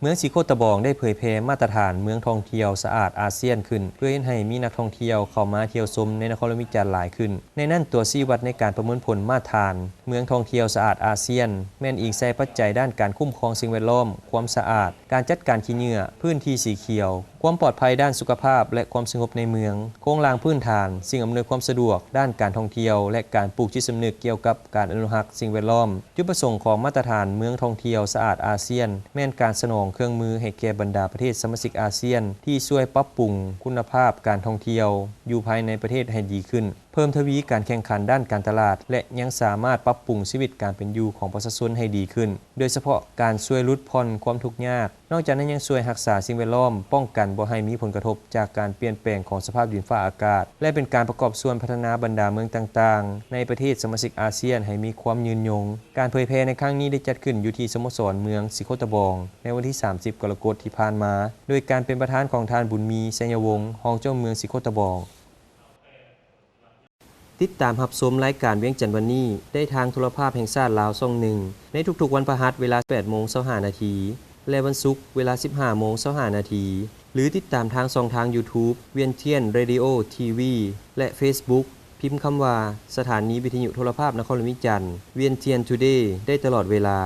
ເມືອງສີໂຄດຕະບອງໄດ້ເຜີຍແຜ່ມາດຕະຖານເມືອງທ່ອງທ່ຽວສະອາດອາຊຽນຂຶ້ນ ເພື່ອເຮັດໃຫ້ມີນັກທ່ອງທ່ຽວເຂົ້າມາທ່ຽວຊົມໃນນະຄອນຫຼວງວຽງຈັນຫຼາຍຂຶ້ນ. ໃນນັ້ນ, ຕົວຊີ້ວັດໃນການປະເມີນຜົນມາດຖານເມືອງທ່ອງທ່ຽວສະອາດອາຊຽນ ແມ່ນອີງໃສ່ປັດໄຈດ້ານການຄຸ້ມຄອງສິ່ງແວດລ້ອມ, ຄວາມສະອາດ, ການຈັດການຂີ້ເຫຍື້ອ, ພື້ນທີ່ສີຂຽວ, ຄວາມປອດໄພດ້ານສຸຂະພາບ ແລະ ຄວາມສະຫງົບໃນເມືອງ, ໂຄງລ່າງພື້ນຖານ, ສິ່ງອຳນວຍຄວາມສະດວກດ້ານການທ່ອງທ່ຽວ ແລະ ການປູກຈິດສຳນຶກກ່ຽວກັບການອະນຸຮັກສິ່ງແວດລ້ອມ. ຈຸດປະສົງຂອງມາດຕະຖານເມືອງທ່ອງທ່ຽວສະອາດອາຊຽນ ແມ່ນການສະໜອງເຄື່ອງມືໃຫ້ແກ່ບັນດາປະເທດສະມາຊິກອາຊຽນ ທີ່ຊ່ວຍປັບປຸງຄຸນນະພາບການທ່ອງທ່ຽວຢູ່ພາຍໃນປະເທດໃຫ້ດີຂຶ້ນ, ເພີ່ມທະວີການແຂ່ງຂັນດ້ານການຕະຫຼາດ ແລະ ຍັງສາມາດປັບປຸງຊີວິດການເປັນຢູ່ຂອງປະຊາຊົນໃຫ້ດີຂຶ້ນ, ໂດຍສະເພາະການຊ່ວຍຫຼຸດຜ່ອນຄວາມທຸກຍາກ. ນອກຈາກນັ້ນຍັງຊ່ວຍຮັກສາສິ່ງແວດລ້ອມ, ປ້ອງກັນບໍ່ໃຫ້ມີຜົນກະທົບຈາກການປ່ຽນແປງຂອງສະພາບດິນຟ້າອາກາດ ແລະ ເປັນການປະກອບສ່ວນພັດທະນາບັນດາເມືອງຕ່າງໆໃນປະເທດສະມາຊິກອາຊຽນໃຫ້ມີຄວາມຍືນຍົງ. ການເຜີຍແຜ່ໃນຄັ້ງນີ້ໄດ້ຈັດຂຶ້ນຢູ່ທີ່ສະໂມສອນເມືອງສີໂຄດຕະບອງ ໃນວັນທີສາມສິບ ກໍລະກົດທີ່ຜ່ານມາ, ໂດຍການເປັນປະທານຂອງທ່ານ ບຸນມີ ໄຊຍະວົງ ຮອງເຈົ້າເມືອງສີໂຄດຕະບອງ. ຕິດຕາມຮັບຊົມລາຍການວຽງຈັນວັນນີ້ໄດ້ທາງໂທລະພາບແຫ່ງຊາດລາວຊ່ອງໜຶ່ງ ໃນທຸກໆວັນພະຫັດເວລາແປດໂມງຊາວຫ້ານາທີ ແລະ ວັນສຸກເວລາສິບຫ້າໂມງຊາວຫ້ານາທີ ຫຼື ຕິດຕາມທາງຊ່ອງທາງ YouTube ວຽງທຽນ Radio TV ແລະ Facebook ພິມຄຳວ່າ ສະຖານີວິທະຍຸໂທລະພາບນະຄອນຫຼວງວຽງຈັນ ວຽງທຽນ Today ໄດ້ຕະຫຼອດເວລາ.